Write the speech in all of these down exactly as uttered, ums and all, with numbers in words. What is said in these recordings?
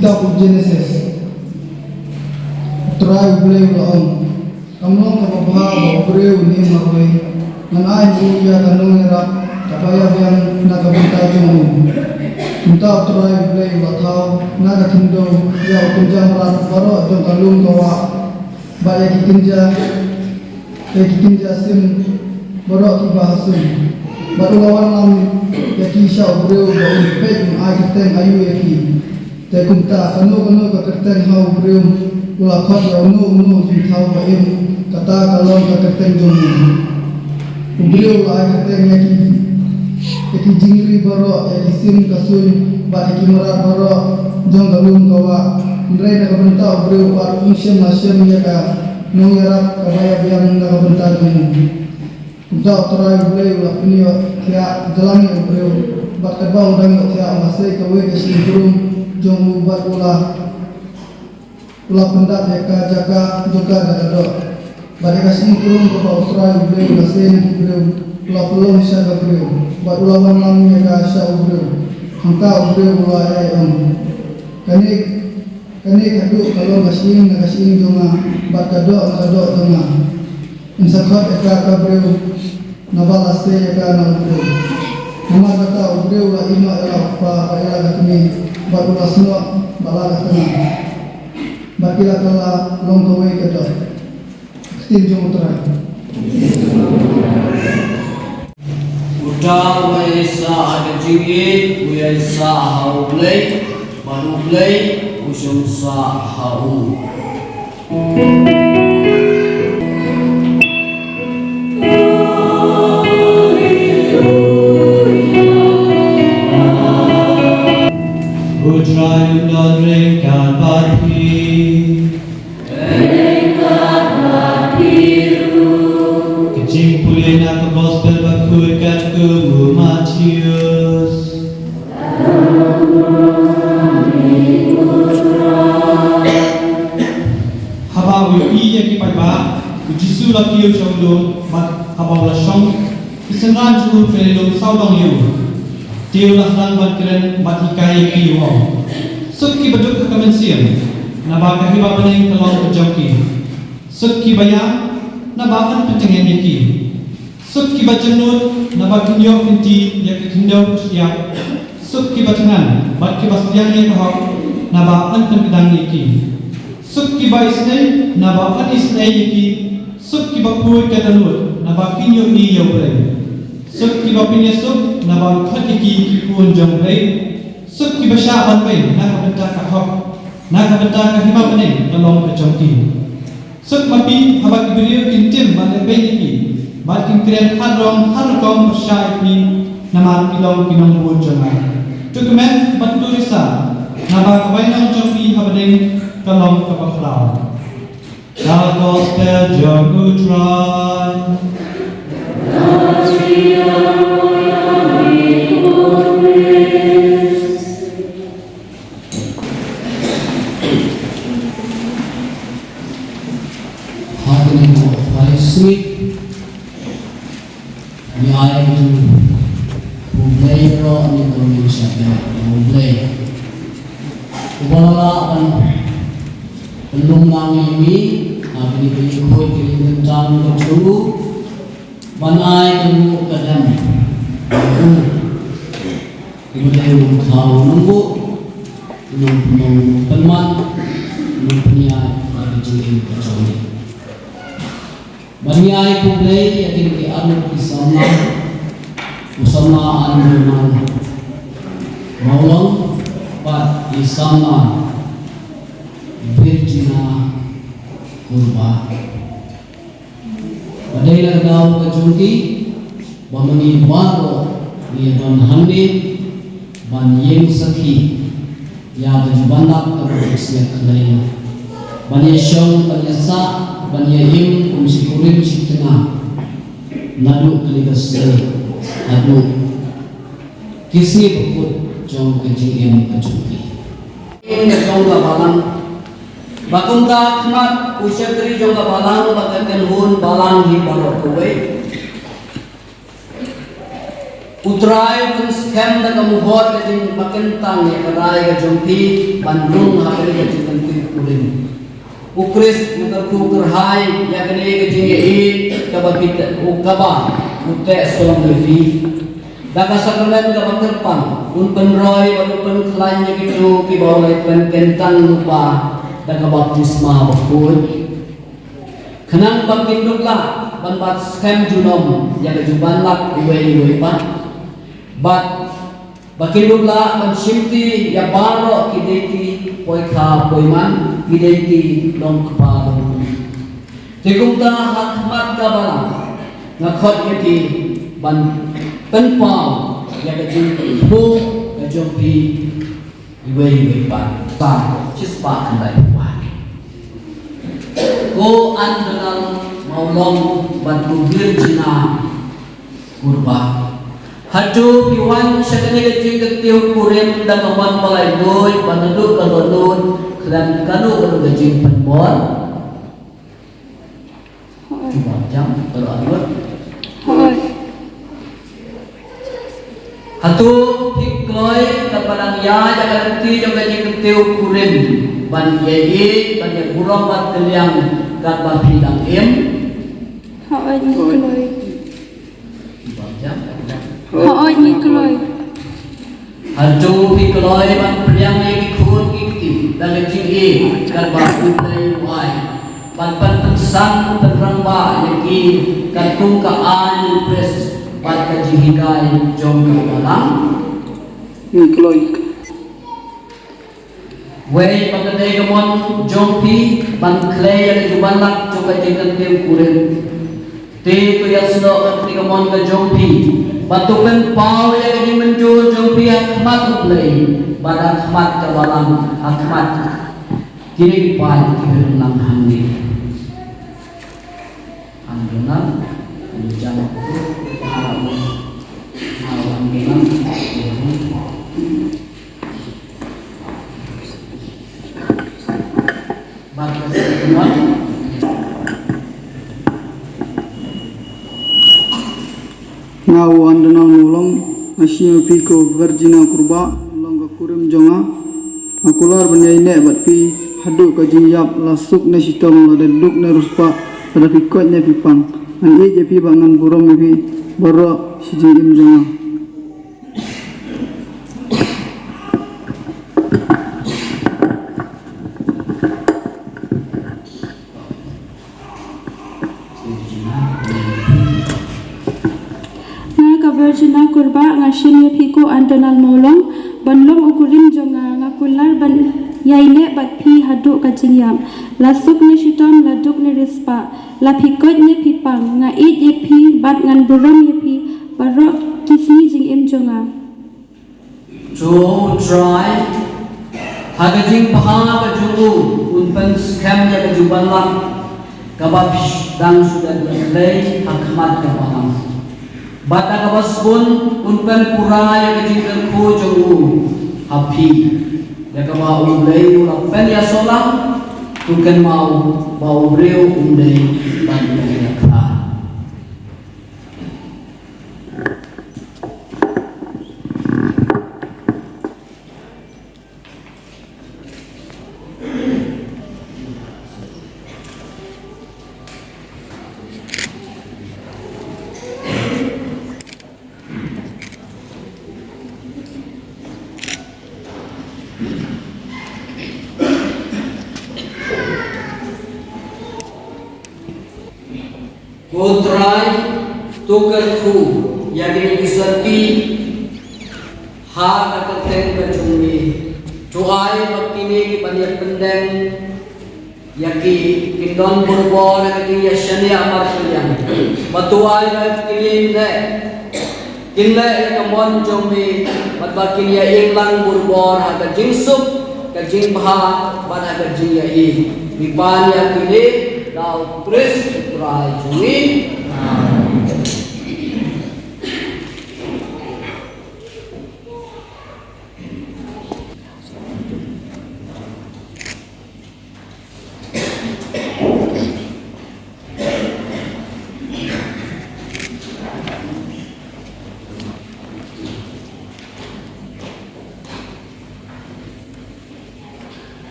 Kitab u Jenesis. U Trai U Blei u la ong, kam long kaba bha ba u briew un im marwei. Ngan ai ha u ïa ka nongïarap kaba ïabiang na ka bynta jong u. Kumta U Trai U Blei u la thaw na ka khyndew ïa u kynja mrad baroh jong ka lum ka wah, bad ïa ki kynja, ïa ki kynja sim baroh kiba ha sum. Bad u la wanlam ïa ki sha u briew ba un peit un ai kyrteng aïu ïa ki. Te kumta kano kano ka kyrteng ha u briew u la khot ïa uno uno u jingthaw ba im, kata ka long ka kyrteng jong u. U briew u la ai kyrteng ïa ki, ïa ki jingri baroh, ïa ki sim ka suiñ bad ïa ki mrad baroh jong ka lum ka wah. Hynrei na ka bynta u briew u Adam, um shym la shem ïa ka nongïarap kaba ïabiang na ka bynta jong u. Kumta U Trai U Blei u la pynïohthiah jlang ïa u briew, bad katba u dang ïohthiah u la sei kawei ka shyieng krum jong u, bad u la u la pyndap ïa ka jaka jong ka da ka doh. Bad ïa ka shyieng krum kaba U Trai U Blei u la sei na ki briew u la pynlong sha ka briew, bad u la wanlam ïa ka sha u briew. Hangta u briew u la ïai ong, kane, kane ka doh ka long ka shyieng na ka shyieng jong nga, bad ka doh na ka doh jong nga. Yn sa khot ïa ka ka briew, naba la sei ïa ka na u briew. Namar kata u briew u la ïehnoh ïa la u kpa bad ïa la ka kmie, bad u la snoh bad la ka khynnah, bad ki la kylla long kawei ka doh. Ktien jong U Trai. Uta uba ïaisah ha ka jingïeit u ïaisah ha U Blei, bad U Blei u shong sah ha u. U Trai un don ryngkat bad phi. Ka jingpule na ka Gospel bakhuid katkum u Mathaios. Haba u ïohi ïa ki paidbah, u Jisu u la kiew sha u lum, bad haba u la shong, ki synran jong u ki la lum sawdong ïa u. Te u la sdang ban kren bad hikai ïa ki, u ong, suk kiba duk ha ka mynsiem, naba ka hima bneng ka long ka jong ki. Suk kiba ïam, naba yn pyntngen ïa ki. Suk kiba jynnud, naba kin ïoh kynti ïa ka khyndew ka shyiap. Suk kiba thngan bad kiba sdiang ïa ka hok, naba yn pynkdang ïa ki. Suk kiba isynei, naba yn isynei ïa ki. Suk kiba khuid ka dohnud, naba kin ïohi ïa U Blei. Suk kiba pynïasuk, naba yn khot ïa ki ki khun jong U Blei. Suk kiba shah ban weng na ka bynta ka hok, na ka bynta ka hima bneng ka long ka jong ki. Suk ma phi haba ki briew kin tim ban lehbeiñ ïa phi, bad kin kren khadrong khadrukom pyrshah ïa phi, namar ki long ki nongbud jong nga. To kmen bad to risa, naba ka bainong jong phi ha bneng ka long kaba khraw. Ka Gospel jong U Trai. Ha kane ka Eucharist, ngi ai ïa U Blei baroh, ngi kyrmen sha U Blei. Uba la lah ban pynlong lang ïa ngi ha kine ki khuid ki kyntang ka jong u, ban ai ka nguh ka dem. U Blei u nongthaw u nongbuh, u nongpynlong u nongpynman, u nongpynïaid ïa ka jingim ka jong ngi. Ban ïai khublei ïa kine ki arngut ki samla, u samla Andrew Mawlong bad i samla Virginia Hurba. Ba dei la ka daw ka jong ki ba ma ngi baroh ngi don hangne ban ïeng sakhi ïa ka jubab kaba sngewthuh, ban ïashong, ban ïasah, ban ïaim kum shi kurim shi khynnah naduh kane ka sngi haduh ki sngi bakut jong ka jingim ka jong ki. Ïa jong ka balang ba kumta khmat u secretary jong ka balang bad ka kynhun balang hi baroh kawei. U Trai u pynskhem da ka mut ka jingpynkyntang ïa ka rai ka jong phi ban rung ha kane ka jingkyntiew kurim. U Khrist u kyrkhu kyrhai ïa kane ka jingïaid kaba phi teh, u kaba u teh song ïa phi. Da ka sakramen kaba kyrpang un pynroi bad un pynkhlaiñ ïa kito kiba u la pynkyntang lypa da ka baptisma bakhuid. Khnang ba kin duh lah ban bat skhem junom ïa ka juban lak iwei ïa iwei pat. Bad ba kin duh lah ban shimti ïa baroh ki dei ki poikha poiman, ki dei ki long kpa long kmie. Te kumta ha khmat ka balang nga khot ïa phi ban pynpaw ïa ka jingkyrkhu ka jong phi. Iwei iwei pat. Sa, shispah khyndai phew wei. Ko Andonal Mawlong bad ko Virgina Kurbah. Hato phi wan sha kane ka jingkyntiew kurim da ka mon ba laitluid bad naduh ka dohnud khlem kano kano ka jingpynbor? Hooid. Cuba jam, baroh arngut. Hooid. Hato phi kloi katba dang ïaid ïa ka lynti jong ka jingkyntiew kurim ban ïaieit, ban ïaburom bad kylliang katba phi dang im? Hooid, ngi kloi. Hooid, ngi kloi. Hato phi kloi ban pdiang ïa ki khun ki kti da ka jingïeit katba U Blei u ai, ban pynpynsang pynrangbah ïa ki katkum ka aiñ U Khrist bad ka jinghikai jong ka Balang? Ngi kloi. Wei, ba ka dei ka mon jong phi ban khlei ïa ka juban lak jong ka jingkyntiew kurim. Te to ïasnoh ïa kane ka mon ka jong phi bad to pynpaw ïa ka jingmynjur jong phi ha khmat U Blei bad ha khmat ka Balang, ha khmat kine ki paid kiba don lang hangne. Andonal, Andonal. Nga u Andonal Mawlong, nga shim ïa phi ko Virgina Kurbah ban long ka kurim jong nga. Nga kular ban ïaineh bad phi haduh ka jingïap, la suk ne shitom, lada duk ne riewspah, lada phi koit ne phi pang. Ngan ïeit ïa phi bad ngan burom ïa phi baroh shi jingim jong nga. Nga ka Virgina Kurbah, nga shim ïa phi ko Andonal Mawlong ban long u kurim jong nga. Nga kular ban ïaineh bad phi haduh ka jingïap, la suk ne shitom, la duk ne riewspah, la phi koit ne phi pang. Nga ïeit ïa phi bad ngan burom ïa phi baroh ki sngi jingim jong nga. To U Trai, ha ka jingbha ka jong u, un pynskhem ïa ka juban lak kaba phi dang shu da khlei ha khmat ka Balang. Bad da kaba sbun un pynpura ïa ka jingkyrkhu jong u ha phi, ïa kaba U Blei u la pynïasoh lang. To kynmaw ba u briew um dei ban ïakhun. Ko Trai, to kyrkhu ïa kine ki syrti ha ka kyrteng ka jong me. To ai ba kine kiban ïa pyndeng ïa ki kin don burbor ha ka jingïashaniah markylliang. Bad to ai ba kine ne kin leh ïa ka mon jong me, bad ba kin ïa im lang burbor ha ka jingsuk, ka jingbha, bad ha ka jingïaid. Ngi pan ïa kine da U Khrist U Trai jong ngi. Amen.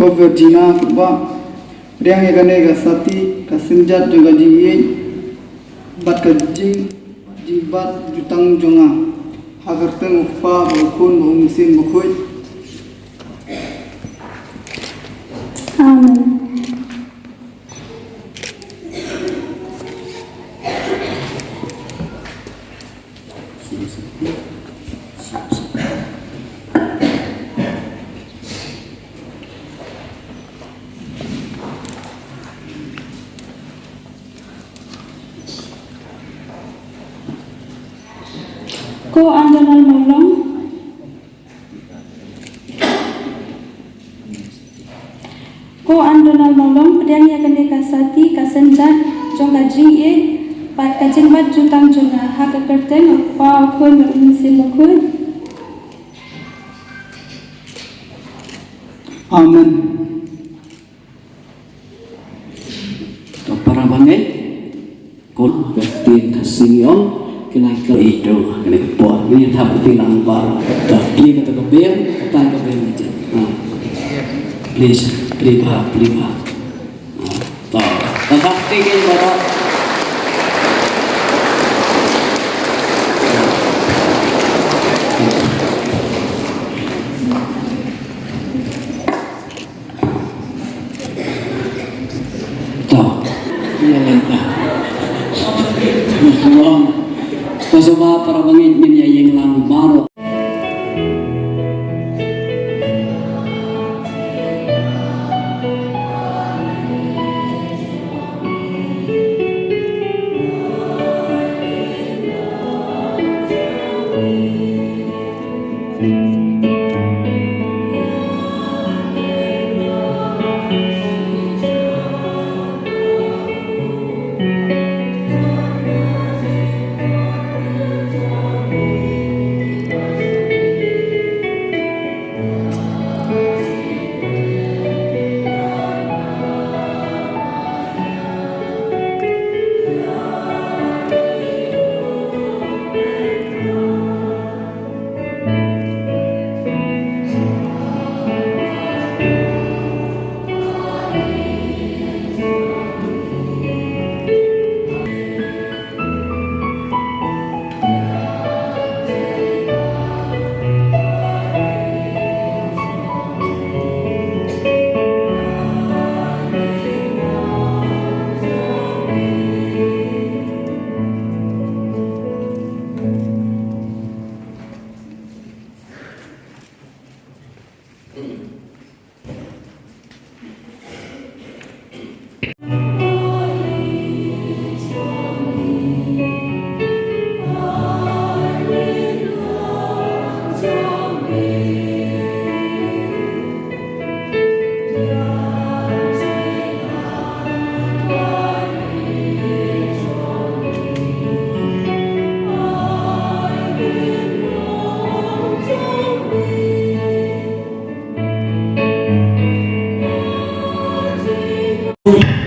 Ko Virginia Kutbah, pdiang ïa kane ka sati ka synjat jong ka jingïeit bad ka jing, jingbat jutang jong nga, ha ka kyrteng u Kpa bad u Khun bad u Mynsiem Bakhuid. Amen. Ko Andonal Mawlong. Ko Andonal Mawlong, pdiang ïa kane ka sati ka synjat jong ka jingïeit bad ka jingbat jutang jong nga, ha ka kyrteng u Kpa, u Khun bad u Mynsiem Bakhuid. Amen. To para bangeit, ko ka ktien ka sing ïong, ki la ka i to, kane ka por, ngin thap ti lang bar, to, plie ka to ka bel, ka tai ka bel ni je. Ha. Please, plie bha, plie bha. Ha. To, to thap ti ki ba to. To. Ïa leh ta. Tang shuwa para bangeit ngin ïa ïeng lang baroh.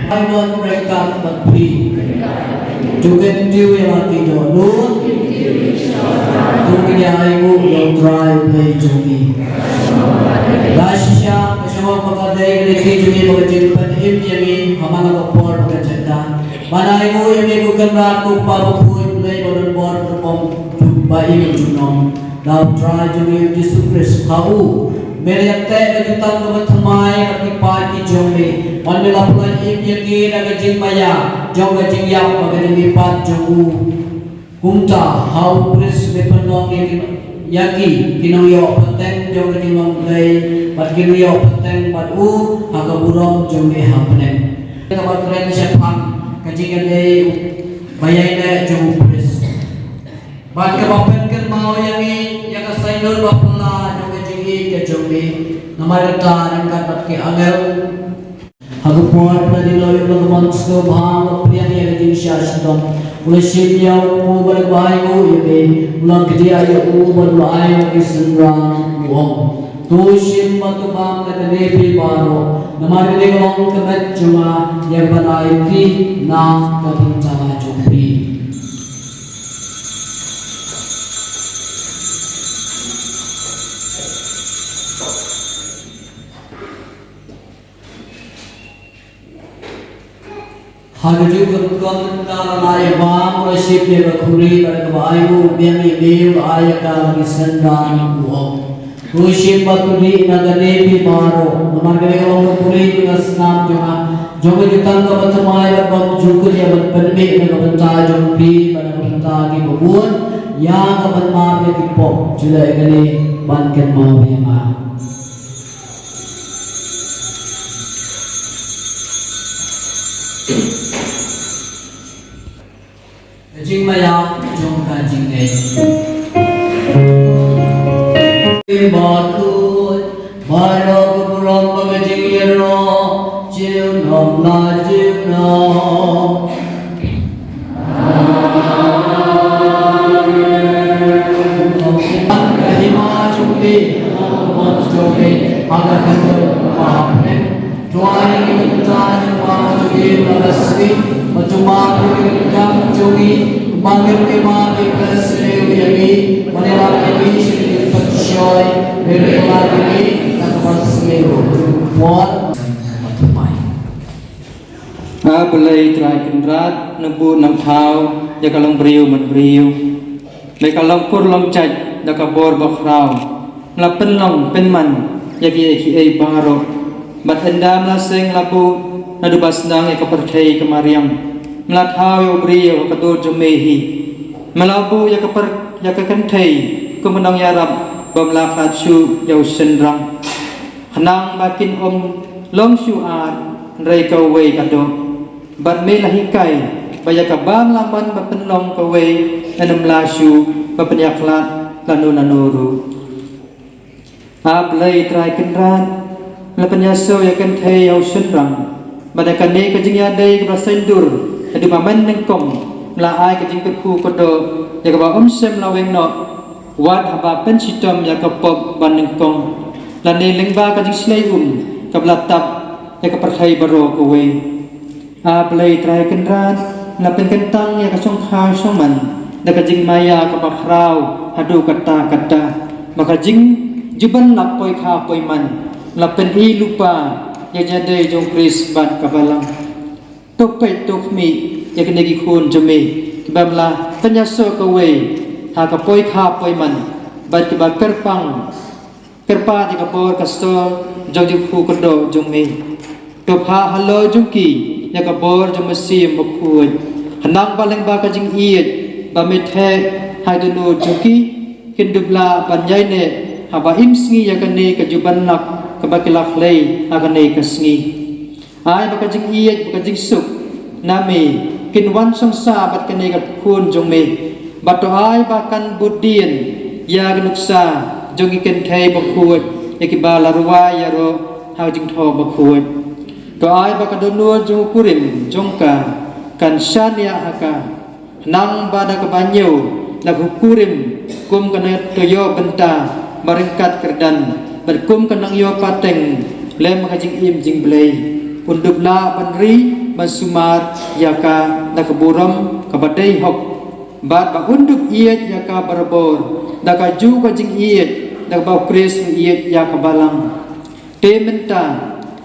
Ai ngan ryngkat bad phi. To kyntiew ïa la ki dohnud. To pynïaid nguh ïa U Trai Blei jong ngi. La shisha ka shong ba ka dei ka lynti jong ngi ba ka jingpynim ïa ngi ha man la ka por ba ka jaka. Ban ai nguh ïa me ko Kynrad ko Kpa bakhuid Blei ba don bor ba don bor ba im junom. Da U Trai jong ngi U Jisu Khrist ha u me la ïateh ka jutang kaba thymmai bad ki paid ki jong me. Bad me la pyllait im ïa ngi da ka jingmaïa jong ka jingïap bad ka jingmihpat jong u. Kumta ha u Khrist me pynlong ïa ki, ïa ki ki nongïoh pateng jong ka jinglong Blei bad ki nongïoh pateng bad u ha ka burom jong me ha bneng. Kaba kren shaphang ka jingïadei ba ïaineh jong u Khrist. Bad kaba pynkynmaw ïa ngi ïa ka saiñdur ba phylla jong ka jingïeit ka jong me. Namar kata ryngkat bad ki angel ha ka por ba la dei noh ïa u la ka mon sngewbha ba pdiang ïa ka jingshah shitom, u la shim ïa u bad u la ai nguh ïa me, u la kdiah ïa u bad u la ai ïa ki synran, u ong. To shim bad to bam na kane phi baroh, namar kane ka long ka met jong nga ïa kaba ai ïa phi na ka bynta jong phi. Ha kajuh ka rukom mynta la ai bam u la shim ïa ka khuri bad kaba ai u biang ïa me u la ai ïa ka la ki synran u hok. To shim bad to dih na kane phi baroh. Namar kane ka long ka pule jong ka snam jong nga, jong ka jutang kaba thymmai bad bym jukut ïa ban pynmih na ka bynta jong phi bad na ka bynta kiba bun ïa ka ban map ïa ki pop. Shu leh kane ban kynmaw ïa nga. Ka jingmaïa jong ka jingngeit. Ba khuid baroh ka burom bad ka jingïaroh junom la junom. Ka hima jong me, ka mon jong me, ha ka kyrteng ba ha bneng. To ai ïa ngi mynta ïa ka jingim ba ha sngi, bad to map ïa ki kam jong ngi, kumba ngi ruh ngi map ïa kiba sngewsih ïa ngi, wat ïalam ïa ngi sha ka jingpynshoi, hynrei pynlait ïa ngi na kaba sniew. Por. A Blei Trai Kynrad, nang buh nang thaw ïa ka longbriew manbriew. Lei ka long kur long jait da ka bor bakhraw. Nga la pynlong pynman ïa kiei kiei baroh. Bad ynda nga la seng la buh naduh ba sdang ïa ka pyrthei ka mariang. Nga la thaw ïa u briew ha ka dur jong me hi. Nga la buh ïa ka pyrthei ïa ka kynthei kum ka nongïarap bym la khlad shuh ïa u shynrang. Khnang ba kin ym long shuh ar hynrei kawei ka doh. Bad me la hikai ba ïa kaba nga la mon ba pynlong kawei yn ym lah shuh ba pynïakhlad lano lano ruh. A Blei Trai Kynrad, la pynïasoh ïa ka kynthei ïa u shynrang. Bad da kane ka jingïadei kaba saiñdur haduh ba mynnyngkong, la ai ka jingkyrkhu kyrdoh ïa kaba ym shym la weng noh. Wat haba pynshitom ïa ka pop ba nyngkong lane lyngba ka jingshlei um kaba la tap ïa ka pyrthei baroh kawei. A Blei Trai Kynrad, la pynkyntang ïa ka shongkha shongman da ka jingmaïa kaba khraw haduh katta katta, ba ka jingjuban la poikha poiman, la pyni lypa ïa ka jingïadei jong u Khrist bad ka balang. To peit to khmih ïa kine ki khun jong me kiba la pynïasoh kawei ha ka poikha poiman bad kiba kyrpang kyrpad ïa ka bor ka sor jong jingkyrkhu kyrdoh jong me. To phah halor jong ki ïa ka bor jong u Mynsiem Bakhuid, khnang ba lyngba ka jingïeit ba me theh ha ka dohnud jong ki, kin dup lah ban ïaineh haba im sngi ïa kane ka juban lak kaba ki la khlei ha kane ka sngi. Ai ba ka jingïeit bad ka jingsuk na me kin wan song sah bad kine ki khun jong me. Bad to ai ba kan bud dien ïa ki nuksa jong ki kynthei bakhuid ïa kiba la rwai ïaroh ha ka Jingthoh Bakhuid. To ai ba ka dohnud jong u kurim jong ka kan shaniah ha ka. Khnang ba da kaba ñiew la ka kurim kum ka nongïoh bynta ba ryngkat kyrdan bad kum ka nongïoh pateng lem ka jingim jingblei, un dup lah ban ri ban sumar ïa ka da ka burom kaba dei hok, bad ba un dup ïeit ïa ka barabor da kajuh ka jingïeit da kaba u Khrist u ïeit ïa ka balang. Te mynta,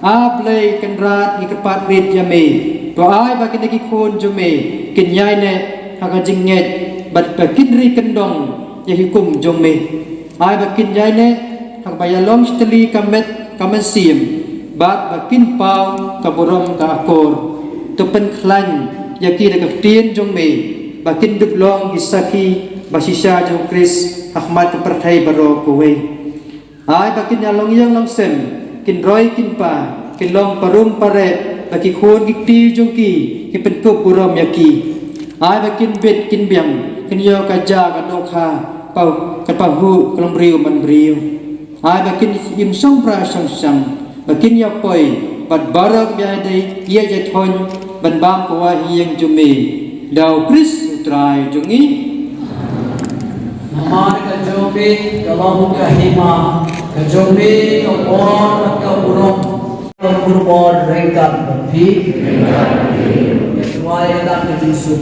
A Blei Kynrad, ngi kyrpad rit ïa me, to ai ba kine ki khun jong me kin ïaineh ha ka jingngeit bad ba kin ri kyndong ïa ki hukum jong me. Ai ba kin ïaineh ha kaba ïalong shitylli ka met ka mynsiem bad ba kin paw ka burom ka akor. To pynkhlaiñ ïa ki da ka ktien jong me ba kin dup long ki sakhi ba shisha jong u Khrist ha khmat ka pyrthei baroh kawei. Ai ba kin ïa long ïing long sem, kin roi kin pa, kin long parum pareh, ba ki khun ki kti jong ki kin pynkup burom ïa ki. Ai ba kin bit kin biang, kin ïoh ka ja ka dohkha, pa ka pahuh ka long briew man briew. Ai ba kin im shongpra shongshang, ba kin ïa poi bad baroh kiba ïadei ïa jait hoi ban bam ka wah ïing jong me. Da u Khrist u Trai jong ngi. Namar ka jong me ka long ka hima, ka jong me ka bor bad ka burom. Ka burom ryngkat bad phi. Ka duwai ka dak ka jingsuk.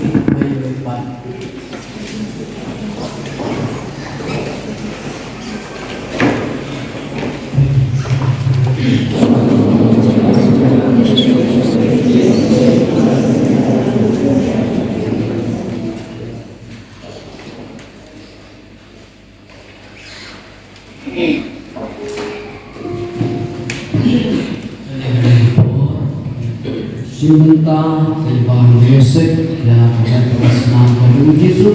Mynta, seiban music, ïa ka met ka snam ka jong u Jisu.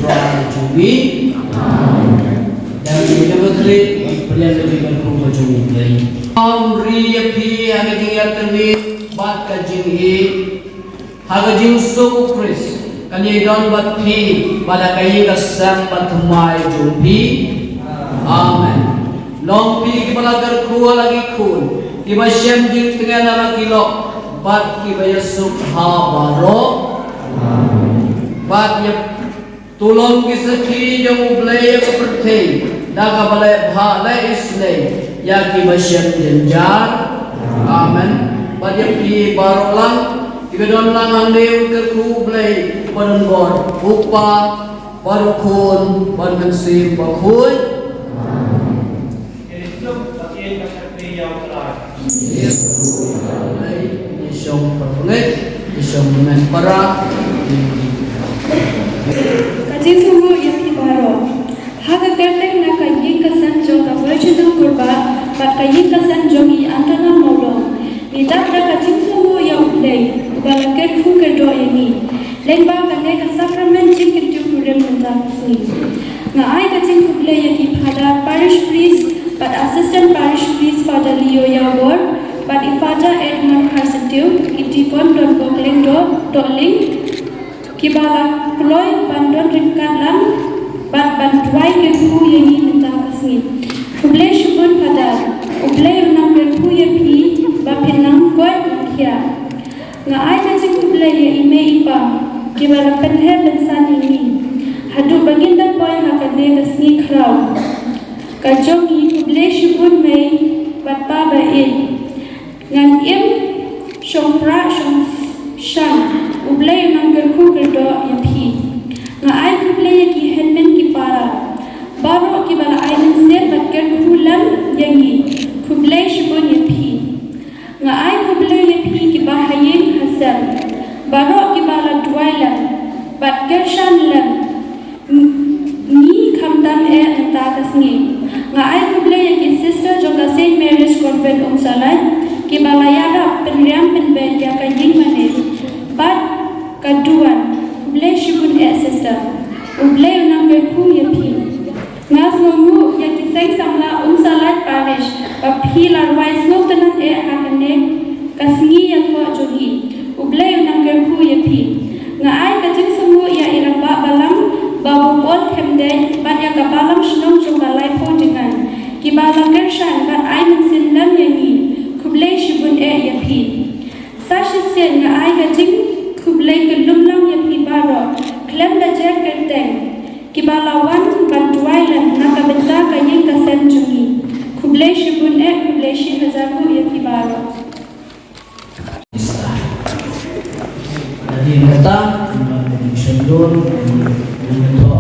Trai jong ngi. Dang jong ngi ba khreh, ba khreh ka jingkyrkhu ka jong U Blei. Ym ri ïa phi ha ka jingïatylli bad ka jingïeit, ha ka jingsuk U Khrist, kan ïadon bad phi bad ha ka ïing ka sem bathymmai jong phi. Amen. Long phi kiba la kyrkhu ha la ki khun, kiba shem jingtngen ha la ki lok, bad kiba ïasuk ha baroh. Bad ïa, to long ki sakhi jong U Blei ïa ka pyrthei, da kaba leh bha leh isynei ïa kiba shem jynjar. Amen. Bad ïa phi baroh lang kiba don lang hangne, u kyrkhu U Blei uba don bor, U Kpa, bad U Khun, bad U Mynsiem Bakhuid. Amen. Ngi shong para bangeit, ngi shong bangeit para. Ka jingsngewnguh ïa phi baroh. Ha ka kyrteng na ka ïing ka sem jong ka Virgin Nongkyrpad bad ka ïing ka sem jong i Antanam Mawlong, ngi dap da ka jingsngewnguh ïa U Blei uba la kyrkhu kyrdoh ïa ngi lyngba kane ka sakramen jingkyntiew kurim mynta ka sngi. Nga ai ka jingkhublei ïa ki Father Parish Priest bad Assistant Parish Priest, Father Leo Ïawbor bad i Father Edmund Kharsyntiew, i Deacon Donbok Lyngdoh Dohling, kiba la kloi ban don ryngkat lang bad ban duwai kyrkhu ïa ngi mynta ka sngi. Khublei shibun Father, U Blei un nang kyrkhu ïa phi ba phin nang koit nang khiah. Nga ai ka jingkhublei ïa i mei i pa kiba la pynheh pynsan ïa ngi haduh ba ngin da poi ha kane ka sngi khraw ka jong ngi. Khublei shibun mei bad pa ba ïeit. Ngan im shongpra shongshang. U Blei un nang kyrkhu kyrdoh ïa phi. Nga ai khublei ïa ki hynmen ki para baroh kiba la ai mynsiem bad kyrkhu lem ïa ngi. Khublei shibun ïa phi. Nga ai khublei ïa phi kiba ha ïing ha sem baroh kiba la duwai lem bad kyrshan lem ngi khamtam eh mynta ka sngi. Nga ai khublei ïa ki sister jong ka Saint Mary's Convent Umsallai kiba la ïarap pynriam pynbeit ïa ka ïing mane bad ka duwan. Khublei shibun eh sister. U Blei un nang kyrkhu ïa phi. Nga sngewnguh ïa ki seng samla Umsallai Parish ba phi la rwai sngewtynnat eh ha kane ka sngi ïathoh jong ngi. U Blei un nang kyrkhu ïa phi. Nga ai ka jingsngewnguh ïa i rangbah balang Babu Paul Khymdeit bad ïa ka balang shnong jong ka Laiphew Jngai kiba la kyrshan bad ai mynsiem lem ïa ngi. Khublei shibun eh ïa phi. Sa shisien nga ai ka jingkhublei kyllum lang ïa phi baroh khlem da jer kyrteng kiba la wan ban duwai lem na ka bynta ka ïing ka sem jong ngi. Khublei shibun eh, khublei shihajar nguh ïa phi baroh. Adi neta, neta sendon, neta.